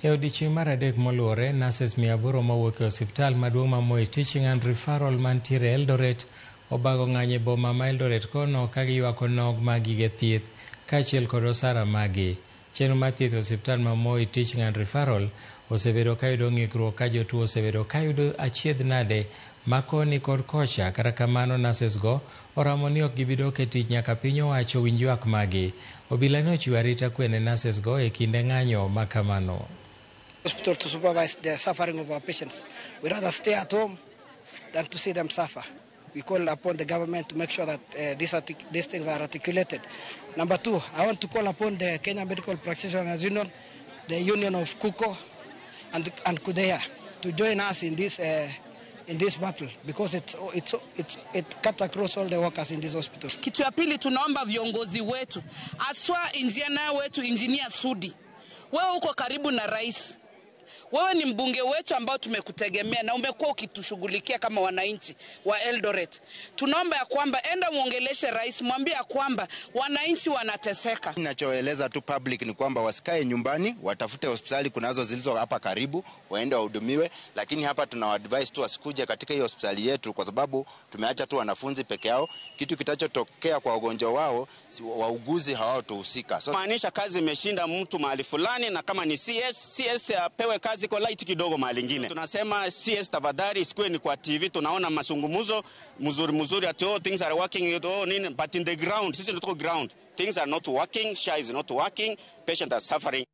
E odiechieng' mar adek moluwore, nurses 800 mawuok e osiptal maduong' ma Moi Teaching and Referral mantiere Eldoret obago ng'anyo e boma ma Eldoret kono ka giywako nog mag gige thieth kaachiel kod osara magi. Chenro mar thieth e osiptal ma Moi Teaching and Referral osebedo kayudo ng'ikruok ka jotuo osebedo kayudo achiedh nade ma koni kod kocha. Kata kamano, nurses go oramo ni ok gibi dok e tich nyaka piny owacho winj ywak magi. Obila ne ochiwo arita kwe ne nurses go e kinde ng'anyo ma kamano. Hospital to supervise the suffering of our patients. We rather stay at home than to see them suffer. We call upon the government to make sure that these things are articulated. Number two, I want to call upon the Kenya Medical Practitioners Union, the Union of KUCO and KUDHEIHA to join us in this battle because it cut across all the workers in this hospital. Kitu ya pili, tunaomba viongozi wetu, haswa injinia wetu, Injinia Sudi, wewe uko karibu na rais, wewe ni mbunge wetu ambao tumekutegemea na umekuwa ukitushughulikia kama wananchi wa Eldoret. Tunaomba ya kwamba enda muongeleshe rais, mwambie ya kwamba wananchi wanateseka. Ninachoeleza tu public ni kwamba wasikae nyumbani, watafute hospitali kunazo zilizo hapa karibu, waende wahudumiwe, lakini hapa tuna advise tu wasikuje katika hiyo hospitali yetu kwa sababu tumeacha tu wanafunzi peke yao. Kitu kitachotokea kwa wagonjwa wao, wauguzi hawatohusika. So, maanisha kazi imeshinda mtu mahali fulani, na kama ni CS, CS apewe kazi iko light kidogo mahali ingine. Tunasema CS tafadhali isikuwe ni kwa TV tunaona mazungumzo mzuri mzuri ati oh, things are working, oh, nini, but in the ground, sisi ndio tuko ground, things are not working, SHA is not working, patients are suffering.